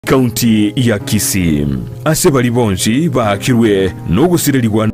County ya Kisii. Ase baria bonsi baakirwe nogosirerigwa.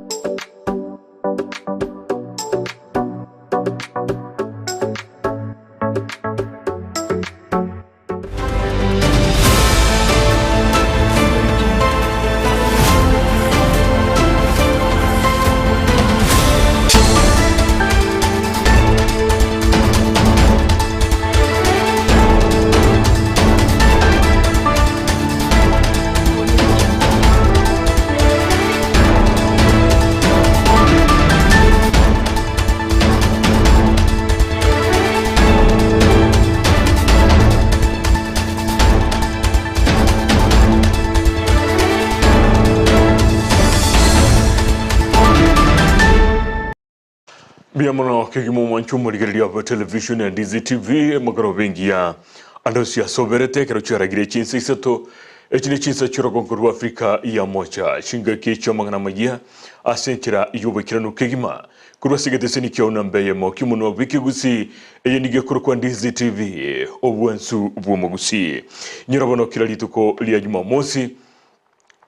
Mbuya mono kegima omwancho omorigereria bwa television ya Ndizi TV emogoroba engiya ande onsi asoberete ekero chiaragire chinsa isato echi ne chinsa chi'orogongo rwa Afrika ya mocha chingaki chi'amang'ana amayia ase enchera y'oboikeranu kegima korwa ase egeteseni kiao namba eyemo ki'omonwa bw'ekegusii eye nigo ekorokwa Ndizi TV obwansu bw'omogusii nyora bono kera rituko ria Jumamosi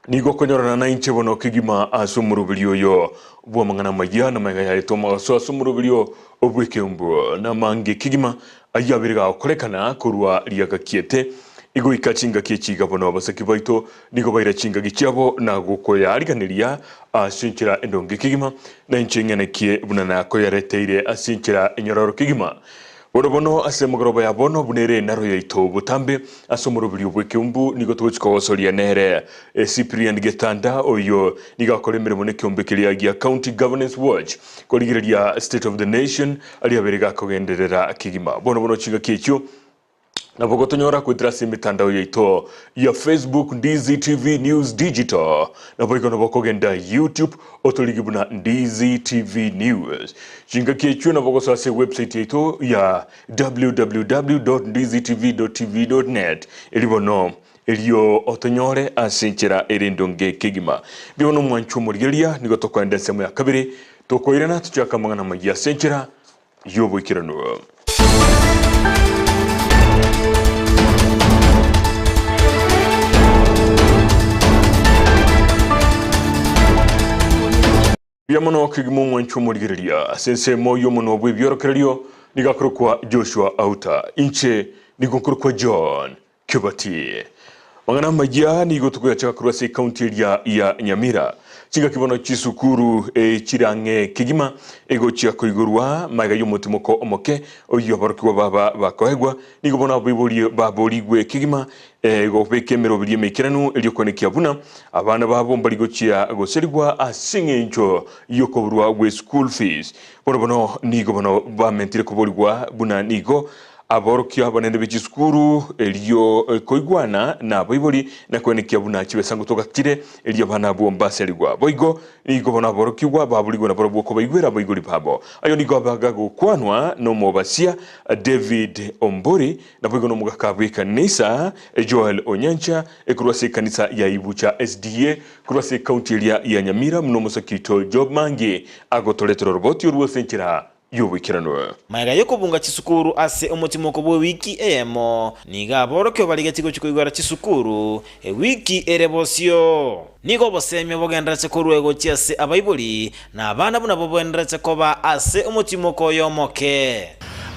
Nigo okonyorana nainche bono kegima ase omoroberio oyo bw'amang'ana amayia na amaiga yaye tomogaso ase omoroberio bw'ekeumbu, na amange kegima ayio abere gagokorekana korwa riagakiete igoika chingaki echi iga bono abasaki baito nigo baira chingaki chiabo na gokoyaariganeria ase enchera endonge kegima, na inche ing'enekie buna nakoyareteire ase enchera enyororo kegima. Bono bono ase emegoroba ya bono buna ere enaro yaito botambe ase omoroberio bw'ekeumbu nigo togochia kogosoria nere Cyprian Getanda oyio nigo akora emeremo nekeombe keria gia County Governance Watch korigereria State of the Nation aria abere gakogenderera kegima. Bono bono chingaki echio nabo gotonyora goetera ase emetandao yaito ya Facebook Ndizi TV News Digital naboigo nabo okogenda YouTube Otorigie buna Ndizi TV News. Chingaki echio nabo gosoa ase website yaito ya www.ndizitv.tv.net eri bono erio otonyore ase enchera ere endonge kegima. Mbuya bono omwanchwa omorigereria nigo tokoenda ensemo ya kabere tokoirana tochake amang'ana amayia ase enchera y'oboikeranu. Mbuya mono kegima omwanchwa omorigereria ase ensemo y'omonwa bw'ebiorokererio nigo akorokwa Joshua Auta. Inche nigo nkorokwa John Kebati. Mang'ana amayia nigo tokoyachaka korwa ase ekaunti eria ya Nyamira. Chingaki bono chisukuru echire ang'e kegima egochia koigorwa magega y'omotimoko omoke oyio aborokigwa baba bakoegwa. Nigo bono abaibori baborigwe kegima gobeka emeroberi emeikeranu erio koenekia buna abana babo mbari gochia goserigwa ase eng'encho y'okoborwa gwe school fees. Bono bono nigo bono bamentire koborigwa buna nigo Aborokia abanene be chisukuru erio koigwana nabaibori na koenekia buna chibesa ngotoka chire erio abana abwo mbaserigwa. Boigo nigo bono aborokigwa baborigwe nabarobwo kobaigwera abaibori babo. Ayo nigo abaga gokwanwa nomobasia David Ombori naboigo nomogaka bw'ekanisa Joel Onyancha korwa ase ekanisa ya Ibucha SDA korwa ase ecounty eria ya Nyamira buna omosaki oito Job Mangi agotoretera oroboti orwo ase enchera y'oboikeranu. Magega y'okobunga chisukuru ase omotimoko bw'ewiki eyemo, nigo aborokigwa barigetie gochia koigora chisukuru ewiki ere bosio. Nigo obosemia bogendererete korwa gochia ase abaibori, na abana buna bobendererete koba ase omotimoko oyo omoke.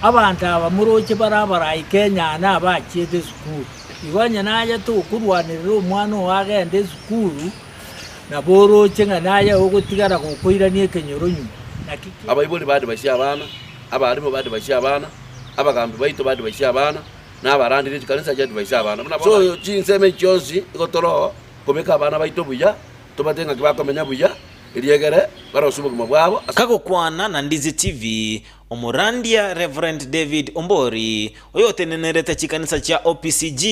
Abanto aba moroche bare abarai Kenya na abachiete esukuru. Igo onye naye tokorwanerera omwana oo agende esukuru, nabo oroche ng'a naye ogotigara gokoirania ekenyoro nyuma. Naki ki. Abaibori baadvise abana, abalimu baadvise abana, abagambi baito baadvise abana, na abarandi ne chikanisa chiadvise abana. Buna bono So chinsemo echi chionsi igo toro kobeka abana baito buya, tobate ng'aki bakomenya buya, eriegere barosie obogima bwabo ase. Kagokwana na Ndizi TV, Omorandia Rev. David Ombori, oyotenenerete chikanisa chia OPCG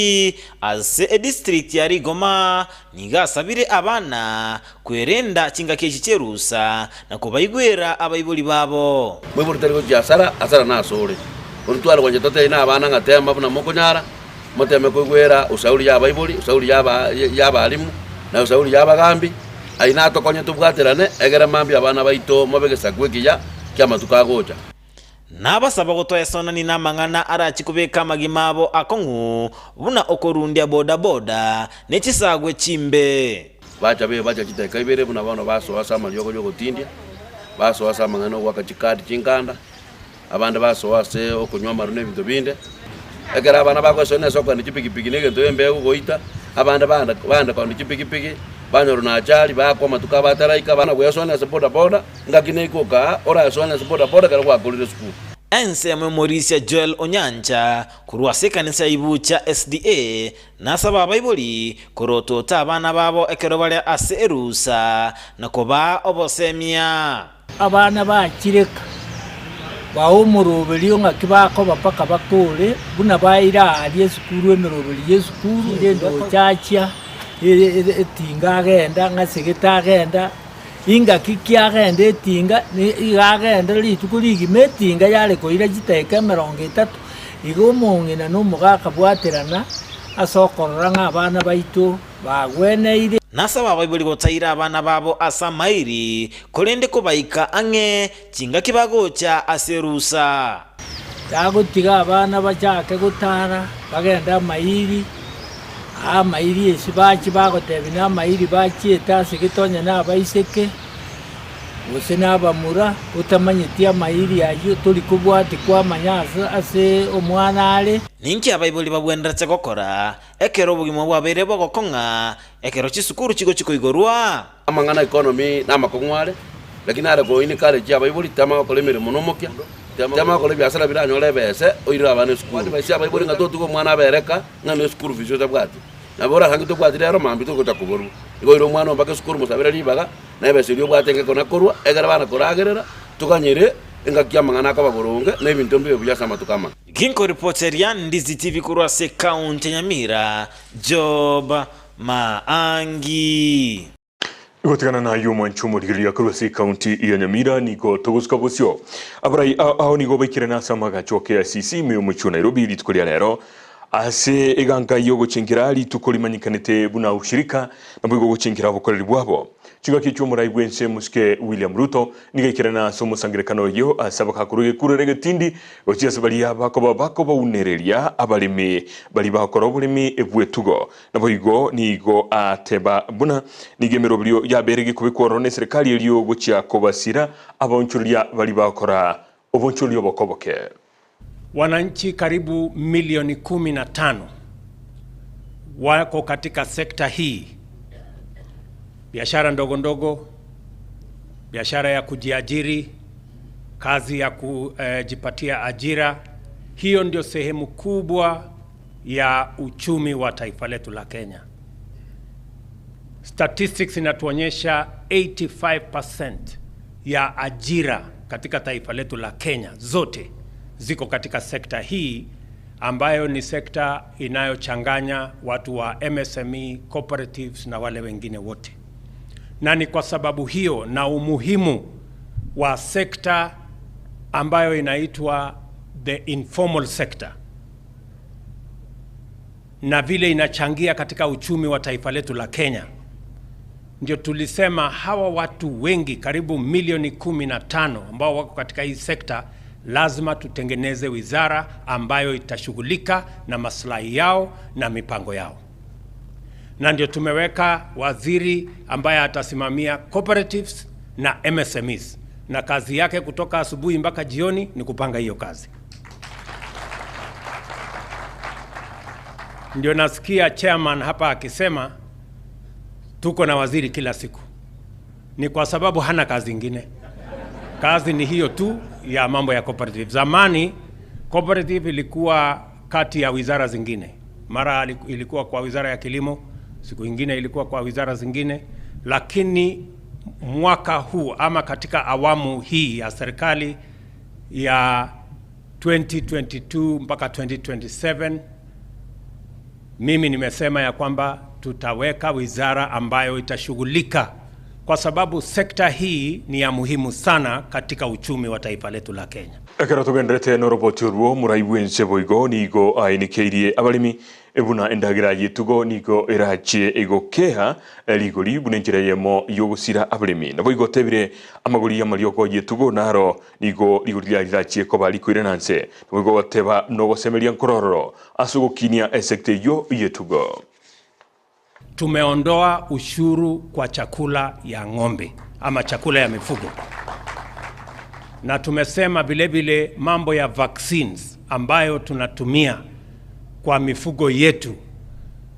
ase edistrict ya Rigoma, nigo asabire abana kwerenda chingaki echi chi'erusa na kobaigwera abaibori babo. Moibori tari gochia asara, asara nasore. Bono tware gocha totebie na abana ng'a tema buna mokonyara, moteme koigwera usauri ya abaibori, usauri ya aba ya abalimu, na usauri ya abagambi, ayio natokonye tobwaterane, egere mambia abana baito mobe egesaku ekiya ki'amatuko agocha. Nabasaba gotoesonani namang'ana arachie kobeka amagima abo akong'u, buna okorundia bodaboda, ne chisagwe chimbe. Bacha bebacha chidakika ibere buna bono basoa ase amariogo y'ogotindia, basoa ase amang'ana ogoaka chikadi chinkanda, abande basoa ase okonywa amarwa na ebinto binde. Ekero abana bagoesonia ase okogenda chipikipiki na egento embegu goita, abande bande bagenda kogenda chipikipiki, banyorwa na ajali, bakwa amatuko abo ataraika, bana goesoania ase bodaboda, ngaki neike okaa, oraesoanie ase bodaboda ekero gwakorire esukuru. Ensemo y'omorisia Joel Onyancha korwa ase ekanisa ya Ibucha SDA Nasaba abaibori korotota abana babo ekero bare ase erusa, na kobaa obosemia. Abana bachireka, bae omoroberio ng'aki bakoba mpaka bakore, buna baeire aaria esukuru emeroberio y'esukuru, rende ochachia etinga agenda, ng'asegete agenda, ingaki ki agenda etinga, iga agenda rituko rigima etinga yare koira chidakika emerongo etato. Igo omong'ina na omogaka bwaterana ase okorora ng'a abana baito bagweneire. Nasaba abaibori gotaira abana babo ase amairi, korende kobaika ang'e chingaki bagocha ase erusa. Tagotiga abana bachake gotara bagende amairi, aa amairi esi bachie bagotebia namairi bachiete ase gete onye nabaiseke. Gose nabamura, otamanyeti amairi ayio, tori kobwatia kwamanya ase omwana are. Ninki abaibori babwenerete gokora ekero obogima bwabeire bogokong'a ekero chisukuru chigochia koigorwa? Amang'ana economy namakong'u are, lakini are ko encourage abaibori tema gokora emeremo na omokia, tema gokora ebiasara biranyore ebese oirere abana esukuru. Advice abaibori ng'a totiga omwana abere eka ng'a ne school fees otabwati. Nabo orasange tobwati rero mambia togocha koborwa. Igo oire omwana oo mpaka esukuru mosabere ribaga, na ebesa eria obwate enke kona korwa, ekero bana koragerera, toganyere engaki amang'ana akoba boronge, na ebinto mbibe buya ase amatuko amaya. Ginkoripoteria Ndizi TV korwa ase ekaunti ya Nyamira, Job Maangi. Gotigana nayio omwanchi omorigereria korwa ase ekaunti ya Nyamira nigo togosuka bosio. Abarai ao ao nigo baikire nase amagacho a KICC ime y'omochie o Nairobi rituko ria rero ase eganka y'ogochenkera rituko rimanyekanete buna ushirika naboigo gochenkera obokoreri bwabo. Chingaki chi'omorai bw'ense Mosike William Ruto nigo aikerana ase omosangerekano oyio ase abagakorwa egekurero egetindi gochia ase baria bakoba bakobaunereria abaremi baria bagokora oboremi bw'etugo. Naboigo nigo ateba buna nigo emeroberio yabeire gekobekwa ororo neserikali erio gochia kobasira abaonchoreria baria bagokora obonchoreria obokoboke. Wananchi karibu milioni 15 wako katika sekta hii, biashara ndogo ndogo, biashara ya kujiajiri, kazi ya kujipatia ajira. Hiyo ndio sehemu kubwa ya uchumi wa taifa letu la Kenya. Statistics inatuonyesha 85% ya ajira katika taifa letu la Kenya zote ziko katika sekta hii ambayo ni sekta inayochanganya watu wa MSME, cooperatives na wale wengine wote. Na ni kwa sababu hiyo na umuhimu wa sekta ambayo inaitwa the informal sector na vile inachangia katika uchumi wa taifa letu la Kenya, ndio tulisema hawa watu wengi karibu milioni 15 ambao wako katika hii sekta, lazima tutengeneze wizara ambayo itashughulika na maslahi yao na mipango yao, na ndio tumeweka waziri ambaye atasimamia cooperatives na MSMEs, na kazi yake kutoka asubuhi mpaka jioni ni kupanga hiyo kazi. Ndio nasikia chairman hapa akisema tuko na waziri kila siku. Ni kwa sababu hana kazi ingine. Kazi ni hiyo tu ya mambo ya cooperative. Zamani cooperative ilikuwa kati ya wizara zingine, mara ilikuwa kwa wizara ya kilimo, siku ingine ilikuwa kwa wizara zingine, lakini mwaka huu ama katika awamu hii ya serikali ya 2022 mpaka 2027 mimi nimesema ya kwamba tutaweka wizara ambayo itashughulika kwa sababu sekta hii ni ya muhimu sana katika uchumi wa taifa letu la Kenya. Ekero togenderete noroboti orwo, omorai bw'ense boigo nigo aenikeirie abaremi buna endagera y'etugo nigo erachie gokeha rigori buna enchera eyemo y'ogosira abaremi. Naboigo otebire amagori y'amariogo y'etugo naro nigo rigori riaye rirachie koba rikoirana nse. Naboigo ogoteba nogosemeria nkorororo ase ogokinia esecta eyio y'etugo. Tumeondoa ushuru kwa chakula ya ng'ombe ama chakula ya mifugo, na tumesema vile vile mambo ya vaccines ambayo tunatumia kwa mifugo yetu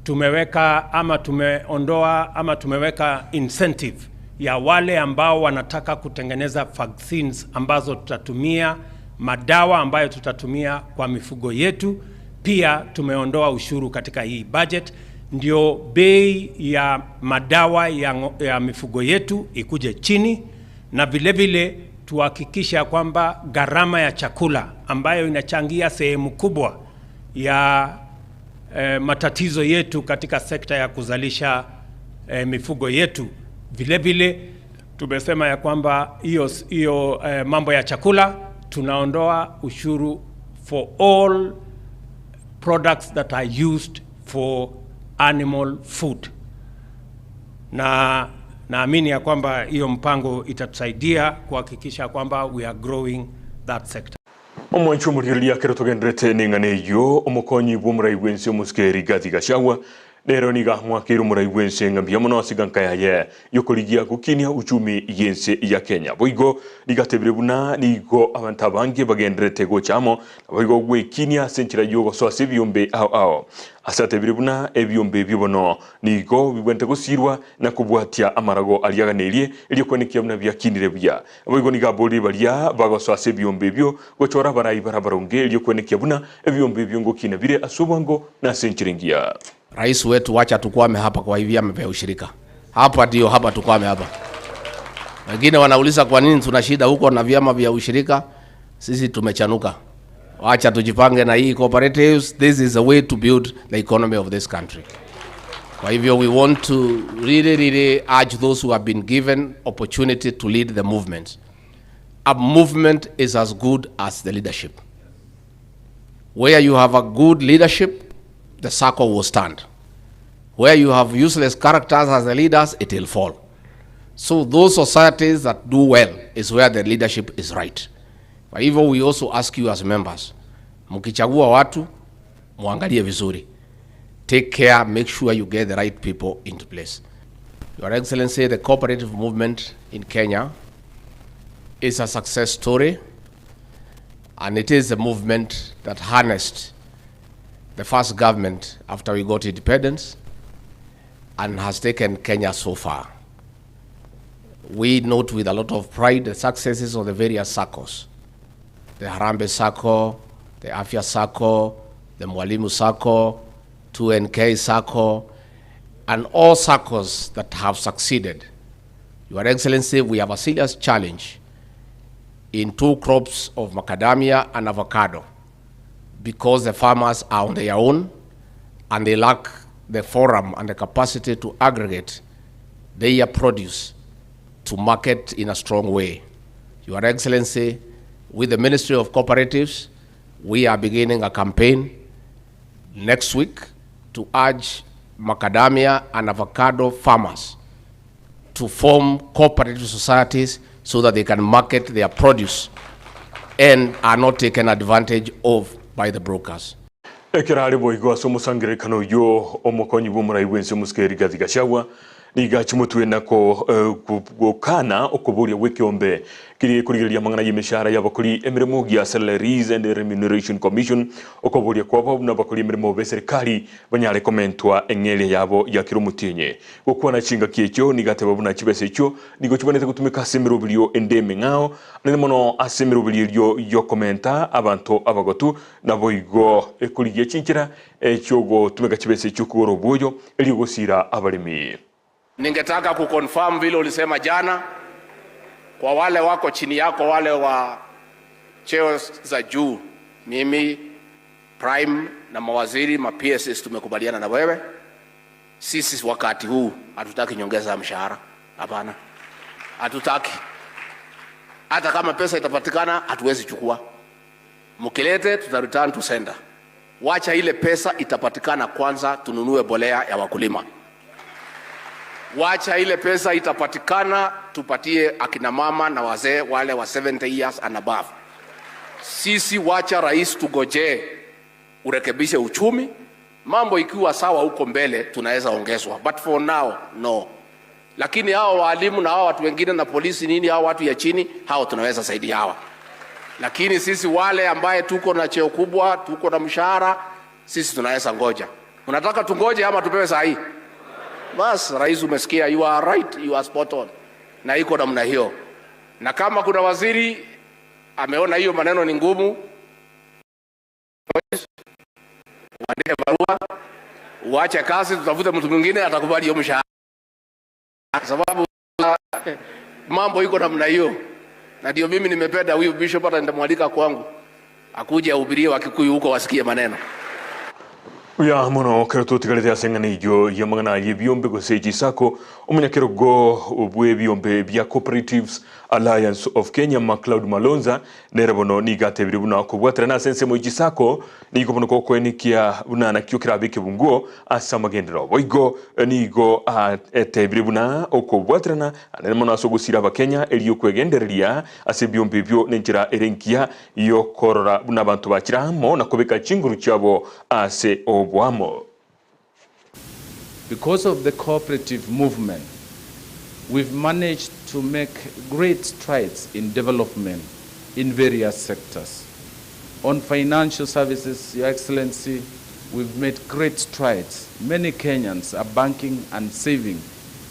tumeweka ama tumeondoa ama tumeweka incentive ya wale ambao wanataka kutengeneza vaccines ambazo tutatumia madawa ambayo tutatumia kwa mifugo yetu. Pia tumeondoa ushuru katika hii budget, ndio bei ya madawa ya, ya mifugo yetu ikuje chini, na vile vile tuhakikisha kwamba gharama ya chakula ambayo inachangia sehemu kubwa ya eh, matatizo yetu katika sekta ya kuzalisha eh, mifugo yetu. Vile vile tumesema ya kwamba hiyo hiyo eh, mambo ya chakula tunaondoa ushuru for all products that are used for animal food, na naamini ya kwamba hiyo mpango itatusaidia kuhakikisha kwamba we are growing that sector. Omwanchi omorigereria ekero togenderete neng'ana eyio, omokonyi bw'omorai bw'ense omosike Rigathi Gachagua nero nigo amwakeire omorai bw'ense ng'a mbuya mono ase eganka yaye y'okorigia gokinia uchumi y'ense ya Kenya. Boigo nigo atebire buna nigo abanto abange bagendererete gocha amo naboigo gwekinia ase enchera y'ogosoa ase ebiombe ao ao. Ase atebire buna ebiombe ebio bono nigo bibwenerete gosiirwa na kobwatia amarago aria aganeirie, erio kwenekia buna biakinire buya. Naboigo nigo aborire baria bagosoa ase ebiombe ebio gochora abarai bare abaronge, erio kwenekia buna ebiombe ebio ngokina bire ase obwango na ase enchera engiya. Rais wetu, wacha tukwame hapa kwa vyama vya ushirika. Hapa ndio hapa tukwame hapa. Wengine wanauliza kwa nini tuna shida huko na vyama vya ushirika. Sisi tumechanuka. Wacha tujipange na hii cooperatives. This is a way to build the economy of this country. Kwa hivyo we want to really really urge those who have been given opportunity to lead the movement. A movement is as good as the leadership. Where you have a good leadership, the circle will stand. Where you have useless characters as the leaders, it will fall. So those societies that do well is where the leadership is right. Kwa hivyo we also ask you as members, mkichagua watu muangalie vizuri. Take care, make sure you get the right people into place. Your Excellency, the cooperative movement in Kenya is a success story and it is a movement that harnessed the first government after we got independence and has taken Kenya so far. We note with a lot of pride the successes of the various SACCOs. The Harambee SACCO, the Afya SACCO, the Mwalimu SACCO, 2NK SACCO, and all SACCOs that have succeeded. Your Excellency, we have a serious challenge in two crops of macadamia and avocado because the farmers are on their own and they lack the forum and the capacity to aggregate their produce to market in a strong way. Your Excellency, with the Ministry of Cooperatives, we are beginning a campaign next week to urge macadamia and avocado farmers to form cooperative societies so that they can market their produce and are not taken advantage of by the brokers. Ekero are boigo ase omosangererekano oyio, omokonyi bw'omorai bw'ense omosike Rigathi Gachagua nigo achimotwe na gokana okoboria gw'ekeombe keria gekorigereria amang'ana y'emeshahara y'abakori emeremo gia Salaries and Remuneration Commission, okoboria kwabo buna abakori emeremo b'eserekari banyare komentwa eng'eria yabo ya kera omotienyi. Gokwana chingaki echio nigo ateba buna chibesa echio nigo chibwenerete gotumeka ase emeroberio ende emeng'ao, naende mono ase emeroberio erio y'okomenta abanto abagotu, naboigo ekorigia chinchera chi'ogotumeka chibesa echio kogora obwoyo erio gosiira abaremi. Ningetaka kuconfirm vile ulisema jana kwa wale wako chini yako, wale wa cheo za juu, mimi prime na mawaziri ma PSs tumekubaliana na wewe. Sisi wakati huu hatutaki nyongeza ya mshahara, hapana. Hatutaki. Hata kama pesa itapatikana hatuwezi chukua. Mkilete tuta return to sender. Wacha ile pesa itapatikana kwanza tununue bolea ya wakulima. Wacha ile pesa itapatikana tupatie akina mama na wazee wale wa 70 years and above. Sisi wacha rais, tugojee urekebishe uchumi. Mambo ikiwa sawa huko mbele tunaweza ongezwa, but for now no. Lakini hao walimu na hao watu wengine na polisi nini, hao watu ya chini, hao tunaweza saidia hawa. Lakini sisi wale ambaye tuko na cheo kubwa, tuko na mshahara, sisi tunaweza ngoja. Unataka tungoje ama tupewe saa hii? Bas, rais, umesikia, you are right, you are spot on, na iko namna hiyo. Na kama kuna waziri ameona hiyo maneno ni ngumu, uandike barua, uache kazi, tutafute mtu mwingine atakubali hiyo mshahara, sababu mambo iko namna hiyo. Na ndio mimi nimependa huyu bishop, hata nitamwalika kwangu akuje ahubirie Wakikuyu huko wasikie maneno. Buya mono kero totigarete ase eng'ana eyio y'amang'ana aye ebiombe gose chisako omonyakerogo bw'ebiombe bia Cooperatives Alliance of Kenya Macloud Malonza nere bono nigo atebire buna okobwaterana ase ensemo ye chisako nigo bono gokoenekia buna nakio kerabe ekebunguo ase amagenderero. Boigo nigo atebire buna okobwaterana anene mono ase ogosira abakenya erio kwegendereria ase ebiombe ebio nenchera ere engiya y'okorora buna abanto bachire amo na kobeka chinguru chiabo ase oboamo. Because of the cooperative movement, we've managed to make great strides in development in various sectors. On financial services, Your Excellency, we've made great strides. Many Kenyans are banking and saving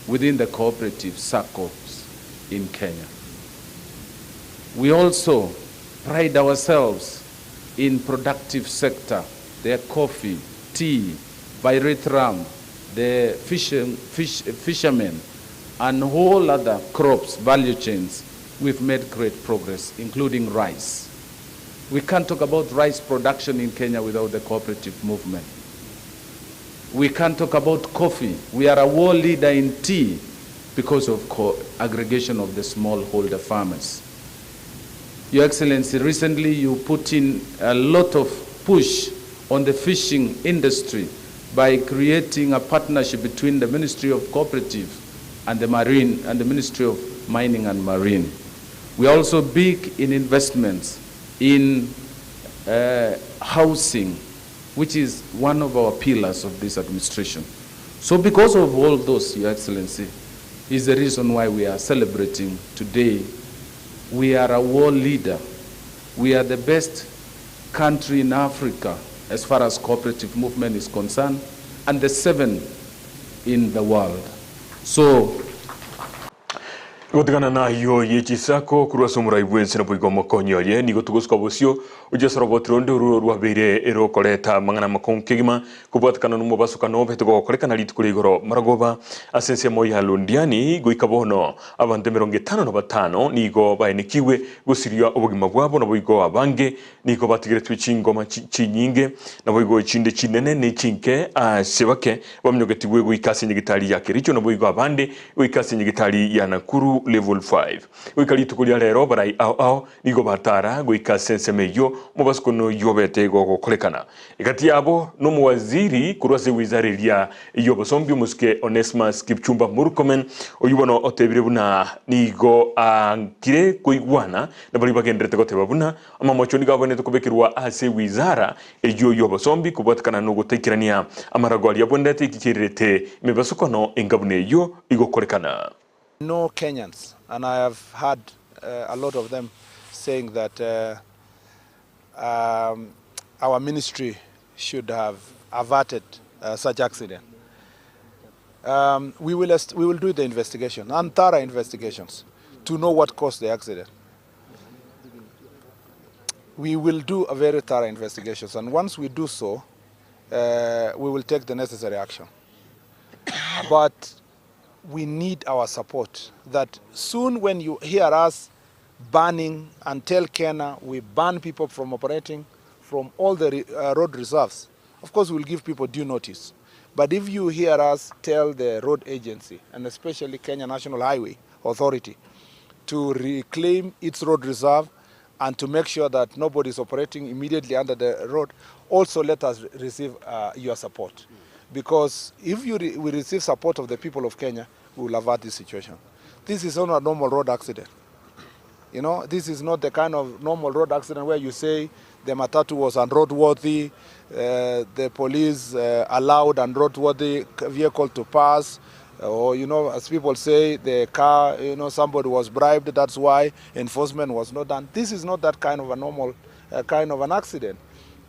within the cooperative SACCOs in Kenya. We also pride ourselves in productive sector, their coffee, tea, pyrethrum, the fishermen, and all other crops, value chains. We've made great progress, including rice. We can't talk about rice production in Kenya without the cooperative movement. We can't talk about coffee. We are a world leader in tea because of aggregation of the smallholder farmers. Your Excellency, recently you put in a lot of push on the fishing industry by creating a partnership between the Ministry of Cooperative and the Marine and the Ministry of Mining and Marine. We are also big in investments in housing, which is one of our pillars of this administration. So because of all those, Your Excellency, is the reason why we are celebrating today. We are a world leader. We are the best country in Africa as far as cooperative movement is concerned, and the seventh in the world. So Gotigana nayio ye chisako korwa ase omorai bwense naboigo omokonyi oye nigo togosuka bosio oche roboti ronde orwo rwabeire erokoreta amang'ana amakong'u kegima kobwatekana na omobasokano obete gogokorekana rituko ria igoro maragoba ase ensemo ya Londiani goika bono abanto emerongo etano na batano nigo baenekiwe gosiria obogima bwabo naboigo abange nigo batigeretwe chingoma chinyinge naboigo echinde chinene na echinke ase bake baminyogetigwe goika ase enyagitari ya Kericho naboigo abande goika ase enyagitari ya Nakuru Level 5. Goika rituko ria rero barai ao ao nigo batara goika ase ensemo eyio omobasukono oyio obete gogokorekana. Egati yabo nomowaziri korwa ase ewizara eria y'obosombi omosike Onesmus Kipchumba Murkomen oyio bono otebire buna nigo ankire koigwana na baria bagenderete goteba buna amamocho nigo abwenerete kobekerwa ase ewizara eyio y'obosombi kobwatekana nogotaikerania amarago aria abwenerete ekichererete emebasukono enga buna eyio igokorekana. No Kenyans, and I have had a lot of them saying that our ministry should have averted such accident. We will do the investigation and thorough investigations to know what caused the accident. We will do a very thorough investigations, and once we do so, we will take the necessary action. But we need our support, that soon when you hear us banning and tell Kenya we ban people from operating from all the road reserves, of course we'll give people due notice. But if you hear us tell the road agency, and especially Kenya National Highway Authority, to reclaim its road reserve and to make sure that nobody is operating immediately under the road, also let us receive uh, your support. Because if you re we receive support of the people of Kenya, we will avert this situation. This is not a normal road accident. You know, this is not the kind of normal road accident where you say the matatu was unroadworthy, uh, the police uh, allowed unroadworthy vehicle to pass, or, you know, as people say, the car, you know, somebody was bribed, that's why enforcement was not done. This is not that kind of a normal uh, kind of an accident.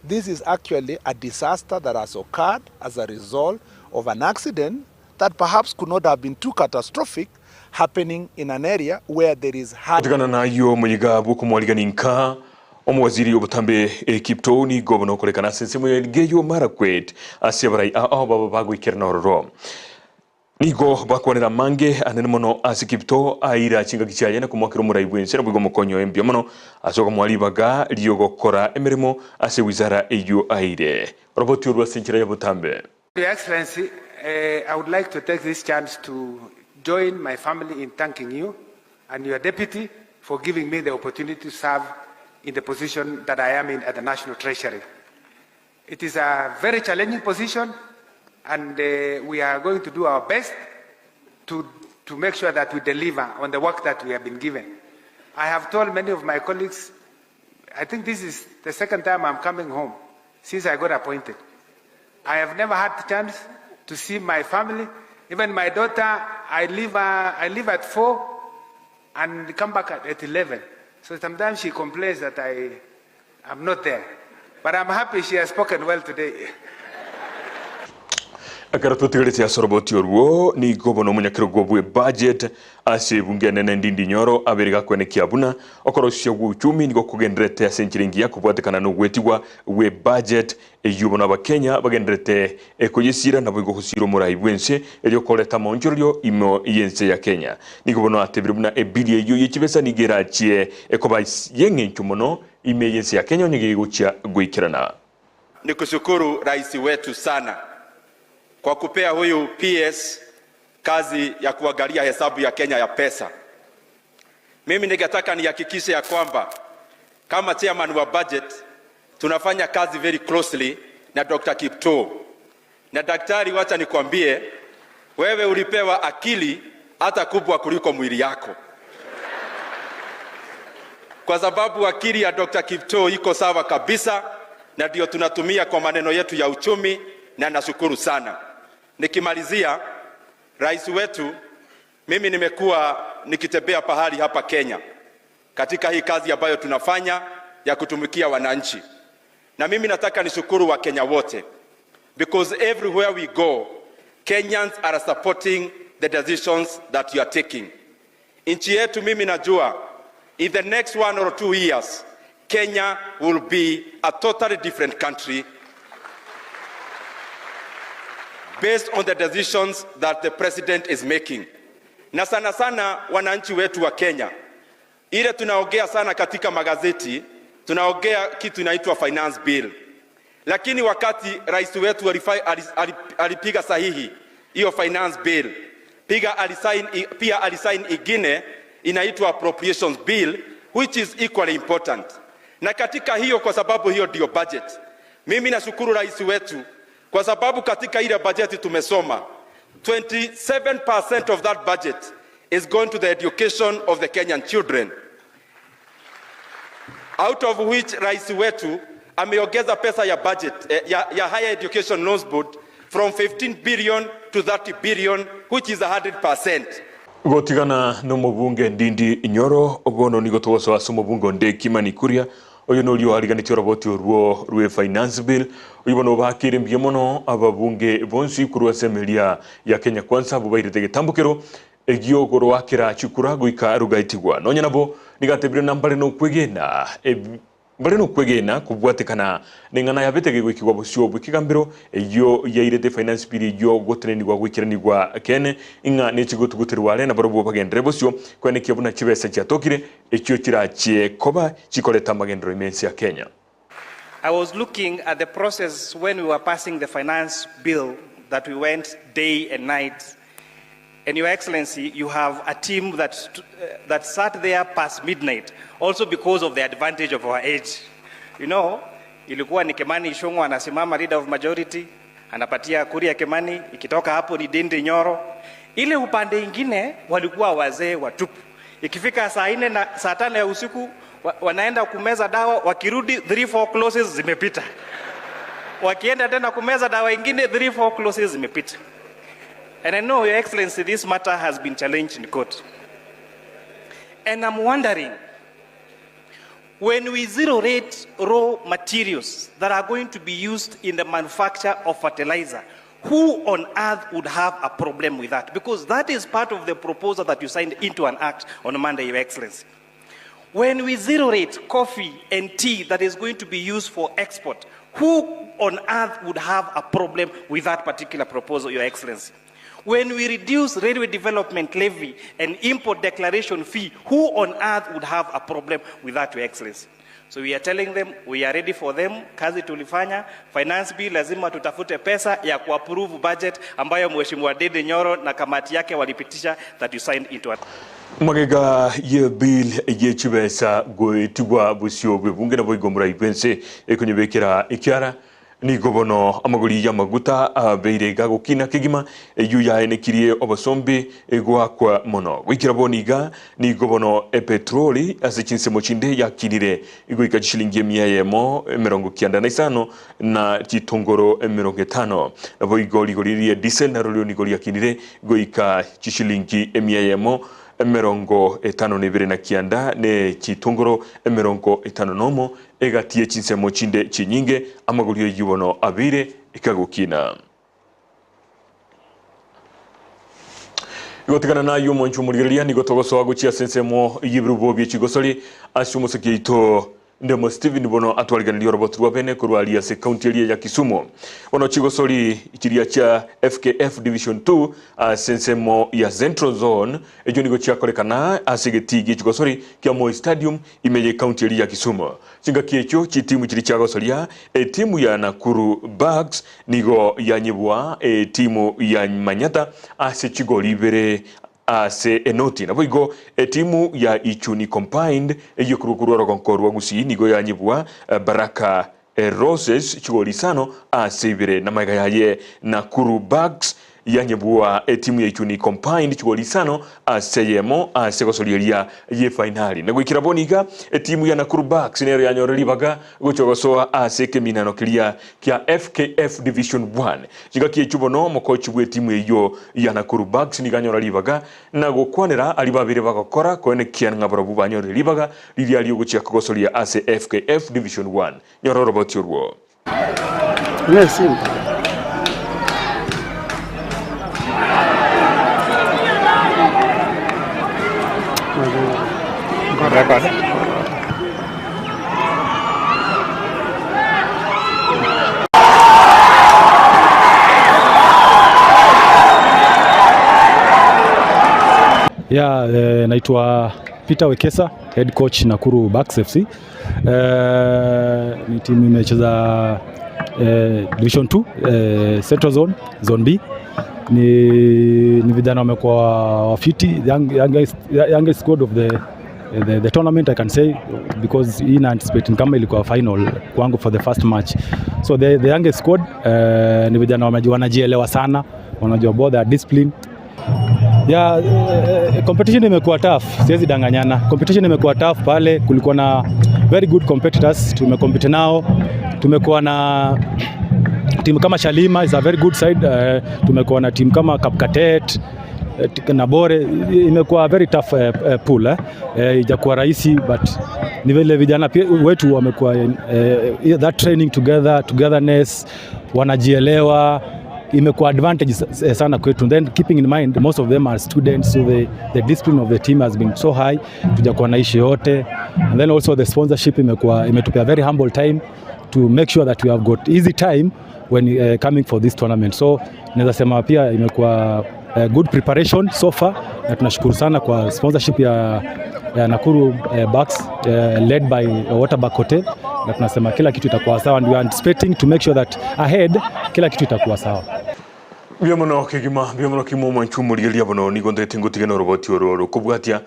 This is actually a disaster that has occurred as a result of an accident that perhaps could not have been too catastrophic happening in an area where there is high. Gotigana nayio omoyiga bw'okomwarigania inka omowaziri obotambe Kiptoo nigo bono okorekana ase ensemo ya Elgeyo Marakwet ase abarai ao baba bagoikerana ororo. Nigo bakwanera amange anene mono ase Kiptoo aira chingaki chiaye na komoakera omorai bw'ense naboigo omokonyi oye mbuya mono ase okomoa ribaga ri'ogokora emeremo ase ewizara eyio aire. Oroboti orwo ase enchera ya botambe. Your Excellency, I would like to take this chance to join my family in thanking you and your deputy for giving me the opportunity to serve in the position that I am in at the National Treasury. It is a very challenging position and uh, we are going to do our best to, to make sure that we deliver on the work that we have been given. I have told many of my colleagues, I think this is the second time I'm coming home since I got appointed. I have never had the chance to see my family. Even my daughter, I leave, uh, I leave at 4 and come back at, at 11. So sometimes she complains that I am not there. But I'm happy she has spoken well today. Ekero totigarete ase oroboti orwo, nigo bono omonyakerogo bwe budget ase ebunge enene Ndindi Nyoro abeire gakwenekia buna okorosia gw'uchumi nigo kogendererete ase enchera engiya kobwatekana nogwetigwa gwe budget eyio bono abakenya bagendererete koyesiira naboigo gosiira omorai bw'ense erio koreta amaonchorerio ime y'ense ya Kenya. Nigo bono atebire buna ebili eyio ye chibesa nigo erachie ekoba y'eng'encho mono ime y'ense ya Kenya onye gegochia goikerana. Ni kushukuru rais wetu sana kwa kupea huyu PS kazi ya kuangalia hesabu ya Kenya ya pesa. Mimi ningetaka nihakikishe ya kwamba kama chairman wa budget tunafanya kazi very closely na Dr. Kiptoo. Na daktari, wacha nikwambie, wewe ulipewa akili hata kubwa kuliko mwili yako, kwa sababu akili ya Dr. Kiptoo iko sawa kabisa, na ndio tunatumia kwa maneno yetu ya uchumi, na nashukuru sana. Nikimalizia, rais wetu, mimi nimekuwa nikitembea pahali hapa Kenya katika hii kazi ambayo tunafanya ya kutumikia wananchi, na mimi nataka nishukuru Wakenya wote because everywhere we go Kenyans are supporting the decisions that you are taking. Nchi yetu mimi najua in the next one or two years Kenya will be a totally different country based on the decisions that the president is making. Na sana sana wananchi wetu wa Kenya, ile tunaongea sana katika magazeti, tunaongea kitu inaitwa finance bill, lakini wakati rais wetu alipiga sahihi hiyo finance bill, piga alisign, pia alisign ingine inaitwa appropriations bill which is equally important. Na katika hiyo, kwa sababu hiyo ndio budget, mimi nashukuru rais wetu kwa sababu katika ile bajeti tumesoma 27% of that budget is going to the education of the Kenyan children out of which rais wetu ameongeza pesa ya budget eh, ya, ya Higher Education Loans Board from 15 billion to 30 billion which is 100%. Gotigana nomobunge Ndindi Nyoro bono nigo togosoa ase omobunge onde Kimani Kuria oyo noria oariganetie oroboti orwo rwe finance bill oyio bono obakeire mbuya mono ababunge bonsi korwa ase emeria ya Kenya Kwanza abwo bairete egetambokero egio goroakera chikura goika rogaitigwa nonya nabo nigo atebire na mbare nokwegena Mbare nokwegena kobwatekana neng'ana yabete gegoikigwa bosio bw'ekegambero eyio yairete finance bill eyio gotenenigwa goikeranigwa ekeene ing'a nechigotuguterwa are nabarobwo bagenderere bosio koenekia buna chibesa chiatokire echio chirachie koba chikoreta amagenderero ime ense ya Kenya. I was looking at the process when we were passing the finance bill that we went day and night. And Your Excellency, you have a team that, that sat there past midnight, also because of the advantage of our age. You know, ilikuwa ni Kimani Ichung'wah anasimama leader of majority, anapatia Kuria Kimani, ikitoka hapo ni Ndindi Nyoro. Ile upande ingine walikuwa wazee watupu. Ikifika saa nne na saa tano ya usiku wa, wanaenda kumeza dawa, wakirudi 3 4 clauses zimepita. Wakienda tena kumeza dawa ingine 3 4 clauses zimepita. And I know, Your Excellency, this matter has been challenged in court. And I'm wondering, when we zero rate raw materials that are going to be used in the manufacture of fertilizer, who on earth would have a problem with that? Because that is part of the proposal that you signed into an act on Monday, Your Excellency. When we zero rate coffee and tea that is going to be used for export, who on earth would have a problem with that particular proposal, Your Excellency? When we reduce railway development levy and import declaration fee, who on earth would have a problem with that, Your Excellency? So we are telling them we are ready for them. Kazi tulifanya, finance bill lazima tutafute pesa ya kuapprove budget ambayo Mheshimiwa Ndindi Nyoro na kamati yake walipitisha that you signed into a Magega ye bill ye chibesa goetigwa bosio bw'ebunge nabo igo morai bwense ekonyebekera ekiara Nigo bono amagori y'amaguta abeire gagokina kegima, eyio yaenekirie obosombe goakwa mono. Goikera bono iga, nigo bono epetroli ase chinsemo chinde yakinire goika chishilingi emia eyemo emerongo kianda na isano na chitongoro emerongo etano. Naboigo rigori rie diesel narorio nigo riakinire goika chishilingi emia eyemo emerongo etano na ibere na kianda ne chitongoro emerongo etano nomo, Egati ye chinsemo chinde chinyinge amagori ayio bono abeire ekagokina. Igotigana nayio omonche omorigereria nigo togosoa gochia ase ensemo y'ebirubo bie chigosori ase omosiki oito Ndemo Stephen bono atwariganirie orobotu rwa bene korwa aria ase ekaunti eria ya Kisumu. Bono chigosori chiria chia FKF Division 2 ase ensemo ya Central Zone echio nigo chiakorekana ase egetii gie chigosori kia Moi Stadium Ime y'ekaunti eria ya Kisumu, chingaki echio chitimu chiria chiagosoria, etimu ya Nakuru Bucks nigo yanyibwa etimu ya Manyatta ase chigori ibere ase enoti. Naboigo etimu ya Ichuni Combined eyio ekorwa korwa orogonko rwa Gusii nigo yanyibwa Baraka Roses chigori isano ase ibere na magega yaye Nakuru Bucks Yanyebua etimu ya Ichuni Combined chigori isano ase eyemo ase egosoria eria y'efainali. Na goikera bono iga, etimu ya Nakuru Bucks nero yanyorire ribaga gochia gosoa ase ekeminano keria kia FKF Division One. Chingaki echio bono omokochi bw'etimu eyio ya Nakuru Bucks nigo anyora ribaga na gokwanera aria babere bagokora koenekia ng'a barabwo banyorire ribaga riria riogochia kogosoria ase FKF Division One. Nyora oroboti orwo. Yeah, eh, naitwa Peter Wekesa, head coach Nakuru Bucks FC. Eh, ni timu imecheza eh, Division 2 eh, Central Zone, Zone B. Ni, ni vijana wamekuwa wafiti young, youngest, youngest squad of the, the, the tournament I can say because hii na anticipate kama ilikuwa final kwangu for the first match so the, the youngest squad eh, ni vijana wanajielewa sana, wanajua both their discipline Ya, eh, competition imekuwa tough, siwezi danganyana. Competition imekuwa tough pale, kulikuwa na very good competitors, tumecompete nao. Tumekuwa na timu kama Shalima is a very good side. Uh, tumekuwa na timu kama Kapkatet eh, na Bore, imekuwa very tough uh, uh, pool eh. Eh, ijakuwa rahisi but ni vile vijana pia wetu wamekuwa eh, that training together, togetherness wanajielewa imekuwa advantage eh, sana kwetu. Then keeping in mind most of them are students so the, the discipline of the team has been so high, tujakuwa na issue yote, and then also the sponsorship imekuwa imetupea very humble time to make sure that we have got easy time when uh, coming for this tournament. So naweza sema pia imekuwa uh, good preparation so far, na tunashukuru sana kwa sponsorship ya, ya Nakuru uh, Bucks uh, led by Waterbuck Hotel, na tunasema kila kitu itakuwa sawa and we are anticipating to make sure that ahead kila kitu itakuwa sawa. Mbuya mono kegima, mbuya mono kegima omwanchwa omorigereria bono nigo ntagete ngotige noroboti oro rokobwatia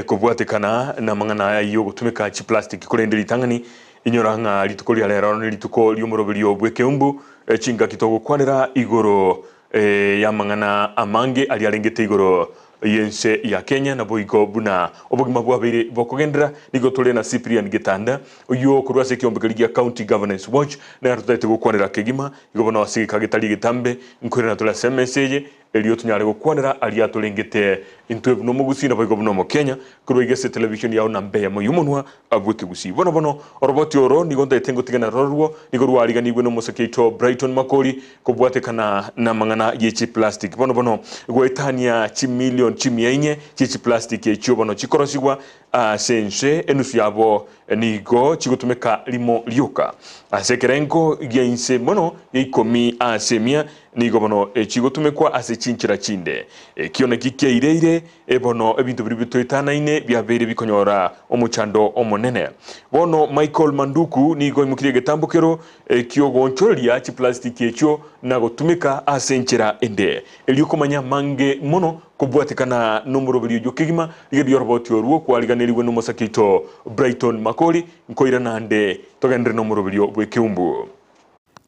kobwatekana namang'ana aya yogotumeka chiplastic korende ritang'ani inyora ng'a rituko ria rero nerituko riomoroberio bw'ekeumbu chingaki togokwanera igoro y'amang'ana amange aria arengete igoro y'ense ya Kenya, naboigo buna obogima bwabeire bokogenderera, nigo tore na Cyprian Getanda, oyio korwa ase ekeombe keria gia County Governance Watch, nere totaete gokwanera kegima, igo bono ase egeka getari egetambe, nkoirana tore ase emesa eye, erio tonyare gokwanera aria torengete intwe buna omogusii naboigo buna omokenya, korwa iga ase etelevision yao namba eyemo y'omonwa bw'ekegusii. Bono bono, oroboti oro nigo ntaete ngotigana rororwo, nigo rwariganigwe nomosake oito Brighton Makori, kobwatekana namang'ana ye chiplastic. Bono bono, goetania chimilion chimia inye chie chiplastic echio bono chikorosigwa ase ense, enusu yabo nigo chigotumeka rimo rioka. Ase ekerengo gia inse mono ya ikomi ase emia nigo bono chigotumekwa ase chinchera chinde. Ekio nakio kiaireire Bono ebinto biria bitoetanaine biabeire bikonyora omochando omonene. Bono Michael Manduku nigo aimokirie egetambokero ki'ogoonchoreria chiplastiki echio na gotumeka ase enchera ende. Erio komanya amange mono kobwatekana nomoroberio oyio kegima, rigereria oroboti orwo kwariganerigwe nomosake oito Brighton Makori, nkoirana ande togenderere nomoroberio bw'ekeumbu.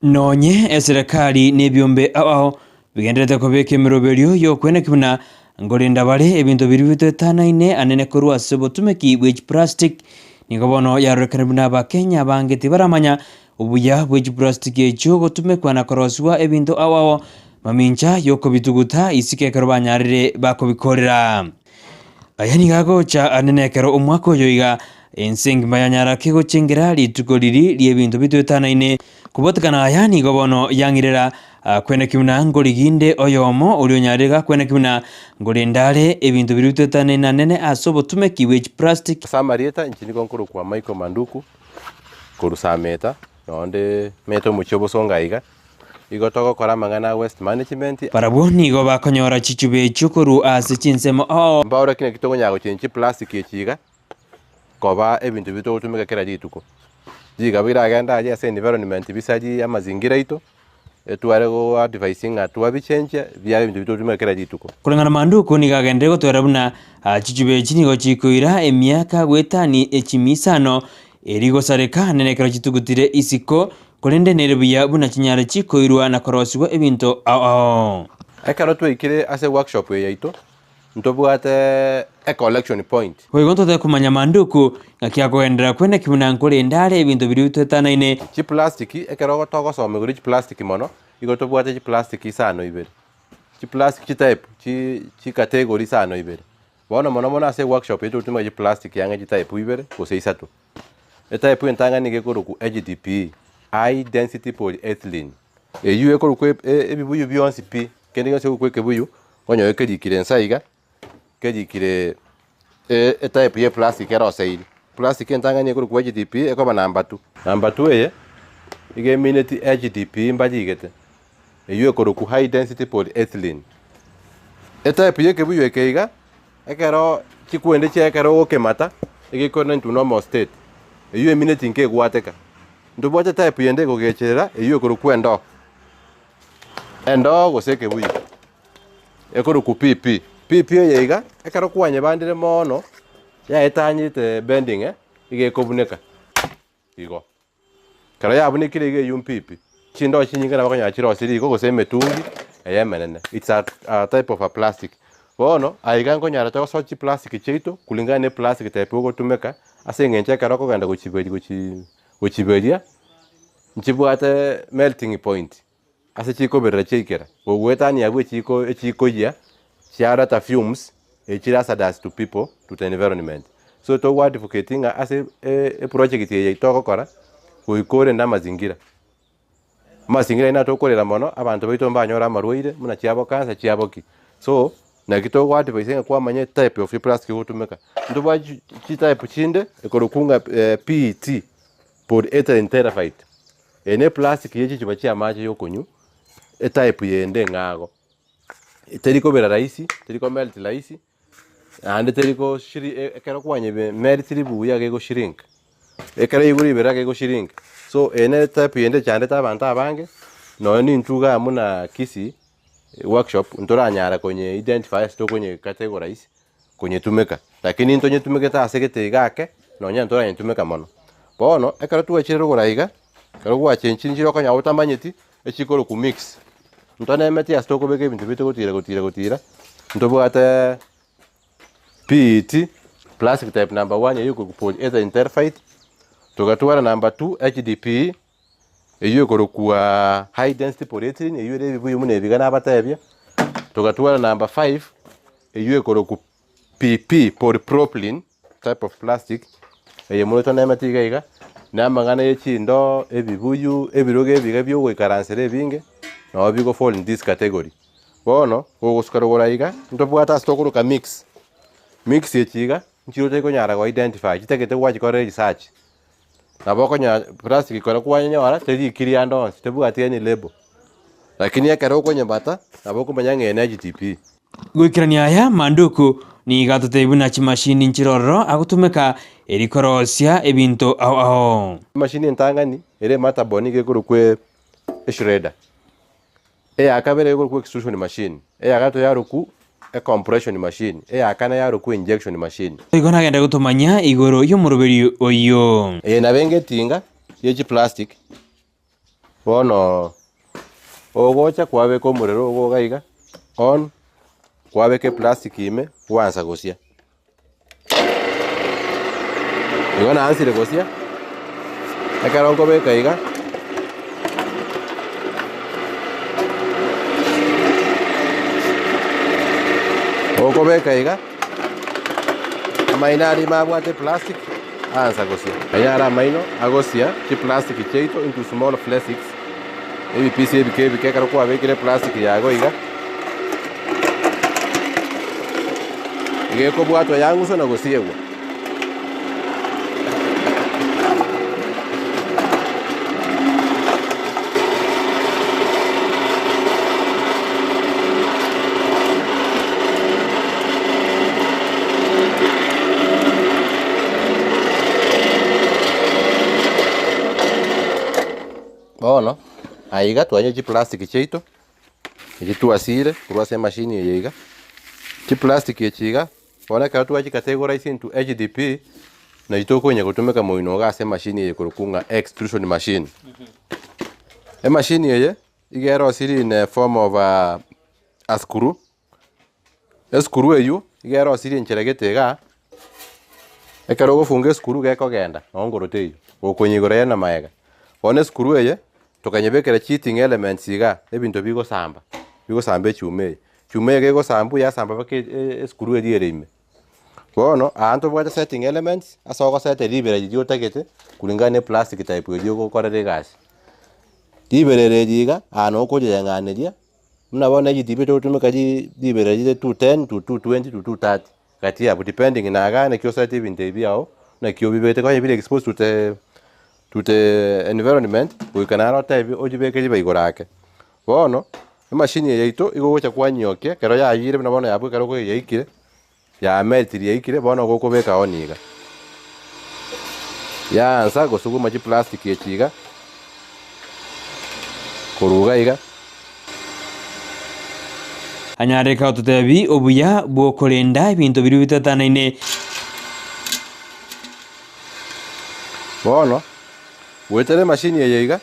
Nonye eserekari na ebiombe ao ao bigendererete kobeka emeroberio y'okweneki buna nkorenda bare ebinto biria bitoetanaine anene korwa ase obotumeki bwe chiprastic, nigo bono yarorekire buna abakenya abange tibaramanya obuya bwe chiprastic echio gotumekwa na korosigwa ebinto ao ao mamincha y'okobituguta isiko ekero banyarire bakobikorera. Aya nigo agocha anene ekero omwaka oyo iga ense engima yanyara kegochengera rituko riri ri'ebinto bitoetanaine. Kobotekana aya nigo bono yang'irera kweneki buna ngoriginde oyomo oria onyarire gakweneki buna ngorende are ebinto biria bitoetanaine anene ase obotumeki bwe chiprastic. Ase amarieta inche nigo nkorokwa Michael Manduku, korwa Sameta, nonde mete omochie o Bosongo aiga. Igo togokora amang'ana a waste management. Barabwo nigo bakonyora chichuba echio korwa ase chinsemo oo. Mbaorokie naki tokonyara gochenchia chiplastic echi iga koba ebinto biria togotumeka kera rituko. Riga biragende aria ase environment bisarie amazingira aito, etware go advise ng'a twabichenchia biabe ebinto biria togotumeka kera rituko. Koreng'ana Manduku nigo agenderere gotwera buna chichuba echi nigo chikoira emiaka goetania echimi isano eri gosareka nere ekero chitugutire isiko Korende nere buya buna chinyare chikoirwa na korosigwa ebinto ao ao. Ekero twaikire ase workshop eye yaito, ntobwate e collection point. Boigo ntote komanya manduku, ng'aki akogenderera kweneki buna nkorende are ebinto biria bitoetanaine. Chiplastic, ekero togosoma igoro chiplastic mono, igo tobwate chiplastic isano ibere. Chiplastic chitype chi chicategory isano ibere. Bono mono mono ase eworkshop eye togotumeka chiplastic ang'e chitype ibere gose isato. Etype entang'ani nigo ekorokwa HDPE, High Density Polyethylene. Eyio ekorokwa ebibuyu bionsi pi, kende gionsi ekorokwa ekebuyu, okonyora kerikire inse iga, kerikire etype ya eplastic eroseiri. Plastic entang'ani ekorokwa HDPE ekoba number two. Number two eye, iga emineti HDPE mbarigete, eyio ekorokwa High Density Polyethylene. Etype ya ekebuyu eke iga, Ekero chikwende chia ekero ogokemata, egekore into normal state, eyio emineti nkegwateka. Ntobwate type yende ekogecherera eyio ekorokwa endoo, endoo gose ekebuyu, ekorokwa PP. PP eye iga, ekero kwanyebandire moono, yaetanyete bending eh, iga ekobuneka igo. Ekero yabunekire iga eyio mpipi, chindoo chinyinge nabo okonyora chirosirie igo gose emetungi eye emenene, it's a a type of a plastic. Bono aiga nkonyara togosoa chiplastic chiaito kulingana na eplastic type ogotumeka ase eng'encho ekero okogenda gochiberia gochi gochiberia, nchibwate melting point. Ase chikoberera chiaikera, gogoetania abwo echiko echikoyia chiareta fumes echire hazardous to people to the environment. So togo advocate ng'a ase eproject eye togokora goika orende amazingira. Amazingira ayio natokorera mono abanto baito mbanyore amarwaire buna chiabo cancer chiabo ki. So naki togo advise ng'a kwamanya etype of eplastic ogotumeka. Ntobwate chitype chinde ekorokwa ng'a PET, polyethylene terephthalate. Eye ne plastic ye chichupa chi'amache y'okonywa, etype yende eng'ago. Teri kobera rahisi, teri ko melt rahisi, naende teri ko shri ekero kwanyebe meltiri buya iga ego shrink. Ekero yaigure riberera iga ego shrink. So eye ne type yende echandete abanto abange, nonye nintwe igaa buna Kisii. workshop ntoranyara konye identify ase tokonye categorize konyetumeka, lakini ntonyetumekete ase gete iga ake, nonya ntoranyetumeka mono. Bono, ekero twachire rogoro iga, ekero gwachenchire okonyora otamanyeti, echikorokwa mix, ntonemeti ase tokobeka ebinto biaito gotira gotira gotira, ntobwate PET, plastic type number one eywo ekorokwa polyethylene terephthalate, togatwara number two HDPE, eywo ekorokwa high density polyethylene eywo ere ebibuyu buna ebi iga nabatebia, togatwara number five, eywo ekorokwa PP, polypropylene type of plastic, eye mono tonemete iga iga, na amang'ana ya chindoo, ebibuyu, ebirogo ebi iga bia ogoikaransera ebinge, nabo bigo fall in this category. Bono, gogosuka rogoro aiga, ntobwate ase tokoroka mix, mix echi iga, nchire otari konyara go identify, chitagete gwachikorera research. Nabo okonyora plastic ekero kwanyora terikiri ande onsi, tebwati any label, lakini ekero okonyebata nabo okomanya ng'a eye ne HDP. Goikerania aya, Manduku nigo atotebia buna chimashini nchire ororo agotumeka eri korosia ebinto ao ao. Emashini entang'ani ere ematabori nigo ekorokwa eshredder. Eya kabere ekorokwa extrusion machine, eya gatato yarokwa ecompression machine, eya kane yarokwa injection machine. Igo nagende gotomanya igoro y'omoroberi oyio. Eye nabo enga etinga ye chiplastic, bono ogocha kwabeka omorero ogo iga iga on, kwabeka eplastic ime gwansa gosia. Igo naansire gosia, ekero nkobeka iga, okobeka iga, amaino aria ime abwate eplastic, aansa gosia. Aya are amaino agosia chiplastic chiaito into small flakes, ebipisi ebike ebike ekero kwabekire eplastic yago iga. Iga ekobwatwa yang'uswa na gosiegwa. Bono, aiga twanywa chiplastic chiaito. Echi twasire korwa ase emashini eye iga, chiplastic echi iga, bono ekero twachikategora ase into HDP, nachi tokonya gotumeka moino iga ase emashini eye ekorokwa ng'a extrusion machine. Emashini eye, iga erosirie in a form of a screw, Esukuru eywo iga erosirie enchera gete igaa, ekero ogofunga esukuru gekogenda nonye ngoro teiyo, gokonya igoro ere na magega. Bono esukuru eye, tokanyebekera cheating elements igaa, ebinto bigosamba, bigosamba echuma eye. Echuma eye gegosambwa yasamba mpaka esukuru eria ere ime. Bono aa ntobwate setting elements, ase ogoseta ribera riria otagete kulingana na eplastic type eria ogokorera egasi. Ribera eri iga, aa noo okorireng'aneria. Buna bono echitibi togotumeka riberera rire 210 to 220 to 230 gati abwo depending na igaa naki osete ebinto ebi biago naki obibegete konya bire exposed to the to the environment goika naro otebi ochibeke riba igoro ake. Bono, emashini eye yaito igo ogocha kwanyiokia ekero yayire buna bono yabwo ekero yaikire. Yameritirie yaikire, bono gokobeka on iga. Yaansa gosuguma chiplastic echi iga, korwa iga iga. Anyare gototebi obuya bw'okorenda ebinto biria bitetanaine. Bono, goetera emashini eye iga,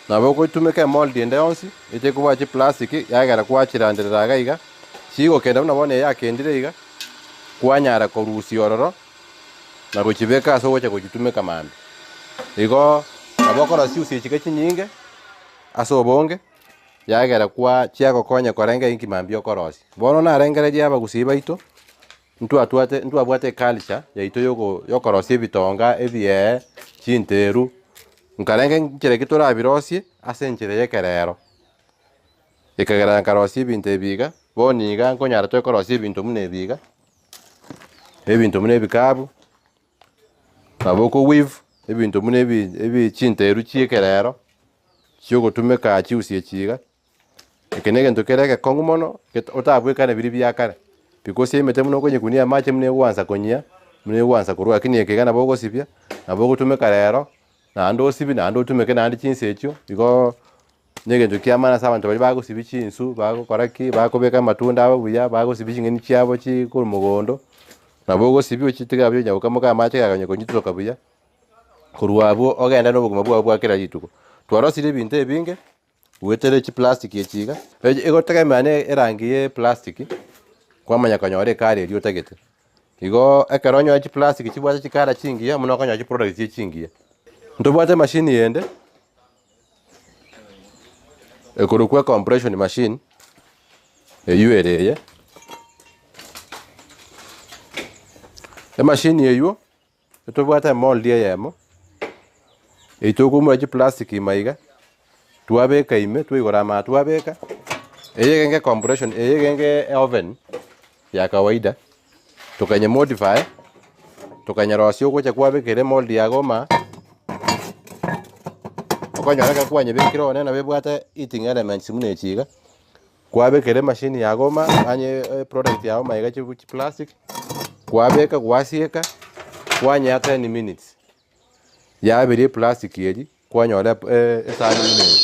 nabo ogotumeka emold ende yonsi, etekobua chiplastic, yagera kwachiranderera iga iga. Chigokenda buna bono eye yakendire iga, kwanyara korusia ororo na gochibeka ase ogocha gochitumeka mambia. Igo nabo okorosia chiusi echi iga chinyinge ase obonge, yagera kwa chiagokonya korenga inki mambia okorosia. Bono narengereria abagusii baito, ntwatwate ntwabwate eculture yaito yogo yokorosia ebitonga, ebiee, chinteru, nkarenge nchera ki torabirosie ase enchera ya ekerero. Ekagera nkarosia ebinto ebi iga, bono iga nkonyara toe korosia ebinto buna ebi iga, ebinto buna ebikabu, nabo oko weave, ebinto buna ebi ebi chinteru chia ekerero, chiogotumeka chiusi echi iga, eke na egento kere egekong'u mono, get otabwekane biria bia kare, because emete buna okonyekunia amache buna egoansa konyia, buna egoansa korwa lakini eke iga nabo ogosibia, nabo ogotumeka rero, naende osibie naende otumeke naende chinsa echio, igooo. Na egento kia maana ase abanto baria bagosibia chinsu, bagokora ki, bakobeka amatunda abo buya, bagosibia ching'eni chiabo chi korwa mogondo, nabo ogosibia ochitige abwo chinya gokamoka amache gakanya konyitutoka buya, korwa abwo ogende na obogima bwao bwa kera rituko. Twarosirie ebinto ebinge, goetera chiplastic echi iga, egotegemea na erangi ya eplastic, kwamanya konyora ekara eria otagete. Igo ekero onyore chiplastic chibwate chikara chingiya, buna okonyora chiproduct chiria chingiya. Ntobwate emashini yende. Ekorokwa ecompression machine, eywo ere eye, emachine eywo etobwate emold eyemo, eywo tokoumora chiplastic ime iga, twabeka ime twaigora amato twabeka, eye egenge ecompression eye egenge eoven ya kawaida, tokanye modify, tokanyerosia ogocha kwabekera emold yago ime okonyora ekero kwanyebekire one nabo ebwate heating elements buna echi iga, kwabekera emachine yago ime onye eproduct yago ime iga chibu chiplastic, kwabeka gwasieka, kwanyea ten minutes, yaberia eplastic eria. Kwanyora esani buna eye.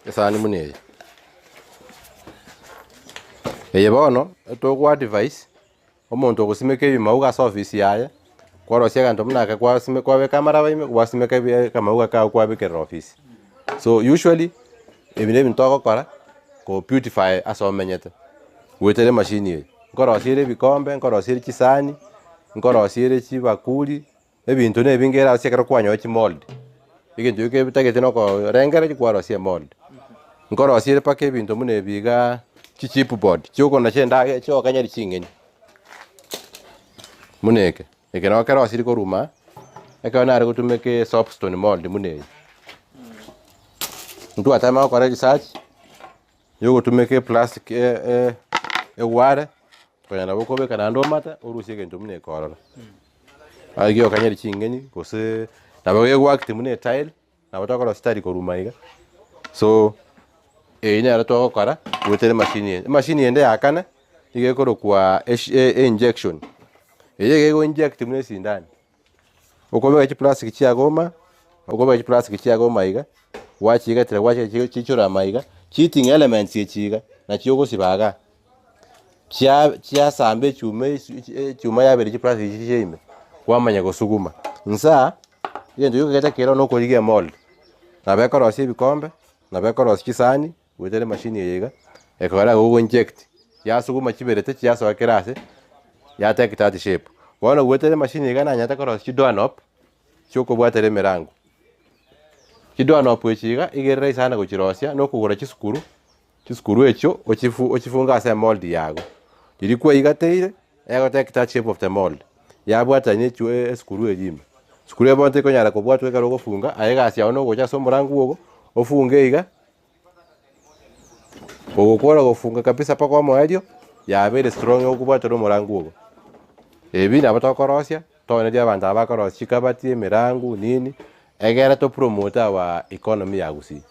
Esani buna eye. Eye bono, togo advise, omonto ogosimeka ebimauga ase ofisi yaye, kwarosia egento buna eke kwasime kwabeka amaraba ime, gwasimeka ebi akamauga kago kwabekerera ofisi. So usually, ebi na ebinto togokora, ko beautify ase omenyete, goetera emachine eye. Nkorosia ere ebikombe, nkorosia ere chisani, nkorosia ere chibakuri, ebinto na ebinge ere ase ekero kwanyora chimold. Egento ekio kebitagete na okorengereria kwarosia emold. Nkorosia ere mpaka ebinto buna ebi igaa, chichipboard, chiokonacha endagera chiokanyari ching'eni, buna eke. Eke nabo kerosirie korwa ime, ekero nare gotumeka esoapstone mold buna eye. Ntwatema gokora research. Yogotumeka eplastic egware, konya nabo okobeka naende omate orusie egento buna eke ororo. Aye giokanyeri ching'eni gose nabo gegoact buna etile, nabo tokorosia tile korwa ime iga. So eyio nero togokora goetera emachine eye. Emachine ende ya kane, nigo ekorokwa einjection, eye iga ego inject buna esindani. Okobeka chiplastic chiago ime, okobeka chiplastic chiago ime iga, gwachigetera gwachiga chichore ime iga, chiting elements echi iga, nachio ogosiba igaa, chia chiasamba echuma esi echuma yabere chiplastic echi chia ime, kwamanya gosuguma. Nsa, egento gioka getakeire bono nokorigia emold, nabo ekorosia ebikombe, nabo ekorosia chisani, goetera emachine eye iga, ekogera igo ogo inject, yasuguma chiberete chiasoa kera ase, ya take that shape. Bono goetera emachine iga nanyarete korosia chidoorknob, chiokobwatera emerango. Chidoorknob echi iga, iga ere rahisi sana gochirosia, na okogora chisukuru, chisukuru echio ochifu ochifunge ase emold yago. Riria kwaigateire, ego take that shape of the mold, yabwatania echu esukuru eywo ime. Sukuru eye bono tekonyara kobwatwa ekero ogofunga, aye egasi yago nogocha ase omorango ogo, ofunge iga. Ogokora gofunga kabisa mpaka omoerio, yabeire strong okobwatera omorangu ogo. Ebi nabo tokorosia, tonerie abanto aba bakorosia chikabati, emirangu, nini, egere to promote our economy ya gusii.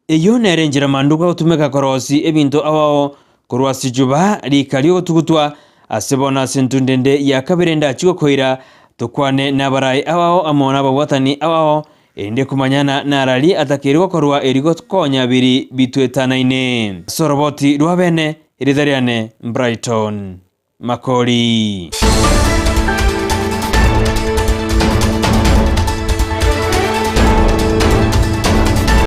Eyio nere enchera manduka agotumeka korosia ebinto ao korwa ase richuba rika ri'ogotugutwa, ase bono ase entunde ende ya kabere ndachie gokoira, tokwane nabarai ao amo nababwatani ao, Erinde komanyana narari atakeire gokorwa eri gokonya biri bitwetanaine. Ase oroboti rwa bene, erieta riane Brighton Makori.